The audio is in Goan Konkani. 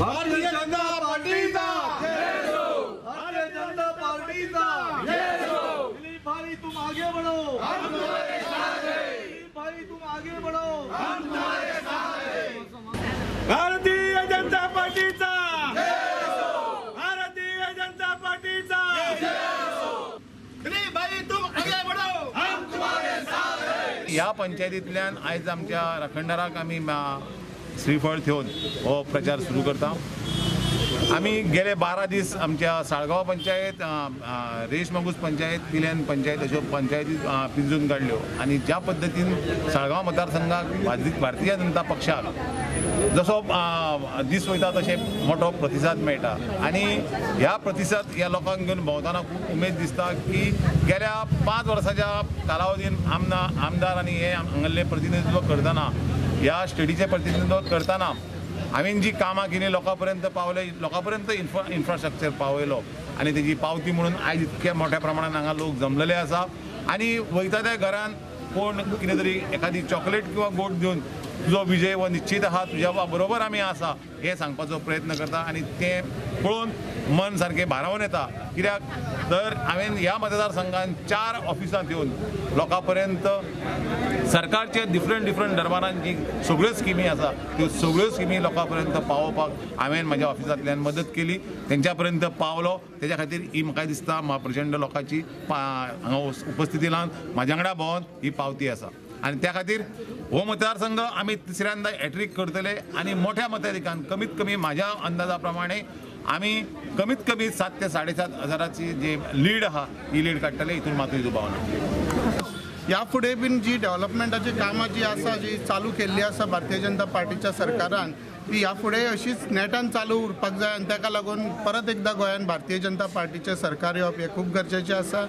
भारतीय जनता पार्टीचा भारतीय जनता पार्टीचा। दिलीप भाई तुम आगे बढ़ो, हम तुम्हारे साथ हैं। दिलीप भाई तुम आगे बढ़ो, हम तुम्हारे साथ हैं। भारतीय जनता पार्टीचा, भारतीय जनता पार्टीचा। दिलीप भाई तुम आगे बढ़ो, हम तुम्हारे साथ हैं। ह्या पंचायतींतल्यान आयज आमच्या राखणदाराक आमी श्रीफळ थेवन हो प्रचार सुरू करता। आमी गेले 12 दीस आमच्या साळगांव पंचायत, रेश मागूस पंचायत, पिल्यान पंचायत अश्यो पंचायती पिंजून काडल्यो आनी ज्या पद्दतीन साळगांव मतदारसंघाक भारतीय जनता पक्षाक जसो दीस वयता तशें मोठो प्रतिसाद मेळटा आनी ह्या प्रतिसाद ह्या लोकांक घेवन भोंवतना खूब उमेद दिसता की गेल्या 5 वर्साच्या कालावधीन आमदार आनी हे हांगल्ले प्रतिनिधित्व करतना, ह्या स्टेटीचें प्रतिनिधित्व करतना हांवें जी कामां केली लोकां पर्यंत पावले, लोकां पर्यंत इन्फ्रास्ट्रक्चर पावयलो आनी तेजी पावती म्हणून आयज इतक्या मोठ्या प्रमाणान हांगा लोक जमलेले आसा आनी वयता त्या घरान कोण कितें तरी एखादी चॉकलेट किंवा गोड दिवन तुजो विजय हो निश्चित आहा, तुज्या बरोबर आमी आसा हें सांगपाचो प्रयत्न करता आनी तें पळोवन मन सारकें भारावन येता। कित्याक तर हांवें ह्या मतदारसंघान 4 ऑफिसांत येवन लोकां पर्यंत सरकारचे डिफरंट डिफरंट दरबारान जी सगळ्यो स्किमी आसा त्यो सगळ्यो स्किमी लोकां पर्यंत पावोवपाक हांवें म्हज्या ऑफिसांतल्यान मदत केली, तेंच्या पर्यंत पावलो। तेज्या खातीर ही म्हाका दिसता प्रचंड लोकांची हांगा उपस्थिती लावन म्हाज्या वांगडा भोंवन ही पावती आसा आनी त्या खातीर हो मतदारसंघ आमी तिसऱ्यांदा हॅट्रीक करतले आनी मोठ्या मताधिकान कमीत कमी म्हाज्या अंदाजा प्रमाणे आमी कमीत कमी 7 ते 7.5 हजाराची जी लीड आहा ही लीड काडटले, हितून मातूय दुबाव ना। ह्या फुडें बीन जी डेव्हलपमेंटाची कामां जी आसा जी चालू केल्ली आसा भारतीय जनता पार्टीच्या सरकारान ती ह्या फुडें अशीच नेटान चालू उरपाक जाय आनी ताका लागून परत एकदां गोंयांत भारतीय जनता पार्टीचें सरकार येवप हें खूब गरजेचें आसा।